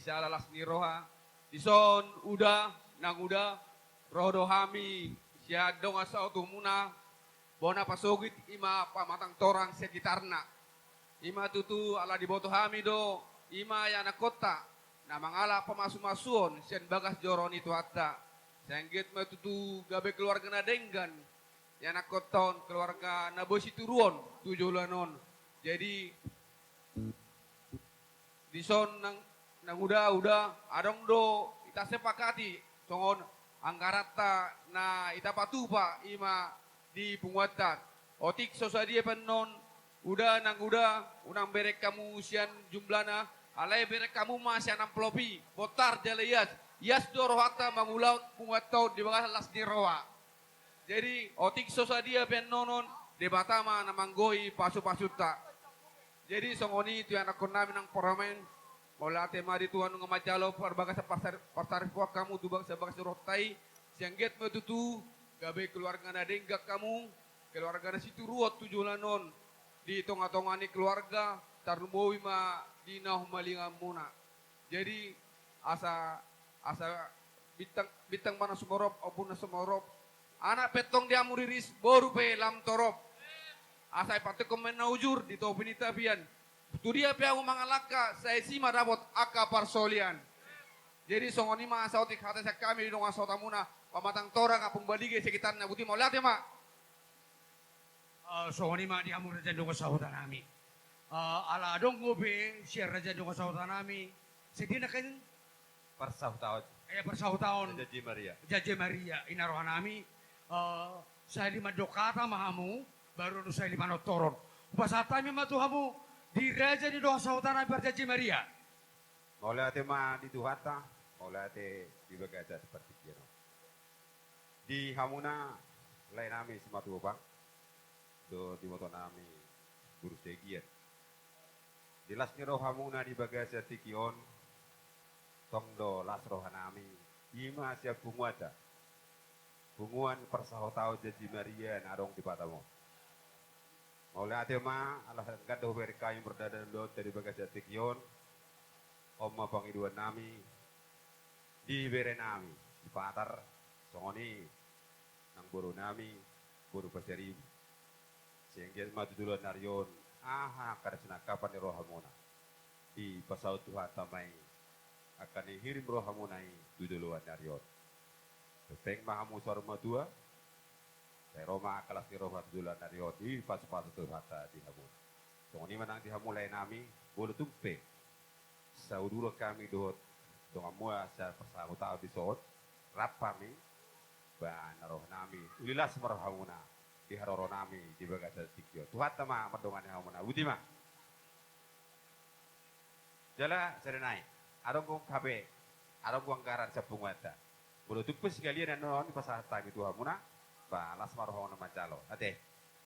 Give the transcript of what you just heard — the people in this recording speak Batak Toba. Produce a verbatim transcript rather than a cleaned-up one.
jala las ni roha. Dison uda, nang uda, ro do hami sian dongan sahutamuna, bona pasogit, i ma pamatang torang sekitarna. I ma tutu ala diboto hami do, i ma ianakkonta na mangalap pamasumasuon sian bagas joro ni Tuhanta. Sai anggiat ma tutu gabe keluarga na denggan ianakkonta on, keluarga na boi situruon tu joloan on. Jadi, dison nang, nang uda, uda, adong do hita sepakati songon anggaranta na hita patupa, i ma di punguanta. Otik so sadia pe annon, uda, nang uda, unang bereng hamu sian jumlahna, alai bereng hamu ma sian amplop i, bontar jala ias, ias do rohanta mangulahon punguanta on di bagasan las ni roha. Jadi, otik so sadia pe annon on, Debata ma na manggohi pasupasunta. Jadi, songon i tu ianakkonnami nang parumaen, mauliate ma di Tuhan nunga manjalo parbagasan parsar-, parsaripeon hamu tu bagasan bagas ni rohanta i, sai anggiat ma tutu gabe keluarga na denggan hamu, keluarga na situruon tu joloan on, di tongatonga ni keluarga, tarlumobi ma di na humaliangmuna. Jadi, asa, asa bintang, bintang ma na sumorop, ombun na sumorop, anak pe tong di hamu riris, boru pe lam torop. Asa ipantungkon ma na hujur di topi ni tapian. Tu dia pe hamu mangalangka, sai disi ma dapot angka parsaulian. Jadi, songon i ma saotik hata sian hami di dongan sahutamuna, pamatang torang, Kampung Balige sekitarna. Boti ma, mauliate ma. Eh, songon i ma di hamu raja ni dongan sahutanami. Eh, ala adong dope sian raja ni dongan sahutanami, sadia nangkin? Parsahutaon. Eh, parsahutaon. Janji Maria. Janji Maria, i na rohanami. Eh, sahali mandok hata ma hamu, baru annon sahali manortor. Hupasahat hami ma tu hamu, di raja ni dongan sahutanami parjanji Maria. Mauliate ma di Tuhanta, mauliate di bagasan partingkian on. Di hamuna laenami Simatupang, dohot ibotonami boru Siagian. Di las ni rohamuna di bagasan tingki on, tong do las rohanami, i ma sian punguanta. Punguan parsahutaon Janji Maria na adong di Batam on. Mauliate ma, ala denggan do hubereng hami mardalan dohot di bagasan tingki on. On ma pangidoannami di berenami, di Patar, songon i nang borunami, boru Pasaribu. Sai anggiat ma tu joloan ni ari on, aha angka na sinangkapan ni rohamuna, dipasaut Tuhanta ma i angka na dihirim rohamuna i tu joloan ni ari on. Hepeng ma hamu saur matua, sai ro ma angka las ni roha tu joloan ni ari on, dipasupasu Tuhanta di hamu. Songon i ma nang di hamu laenami, molo tung pe sauduran hami dohot donganmuna sian parsahutaon dison, rap hami, ba na rohanami, uli las ma rohamuna di haroronami di bagasan tingki on. Tuhanta ma mandongani hamuna. Boti ma. Jala sada nai, adong do hape, adong do anggaran sian punguanta. Molo tung pe sekalian annon dipasahat hami tu hamuna, ba las ma rohamuna manjalo. Ate.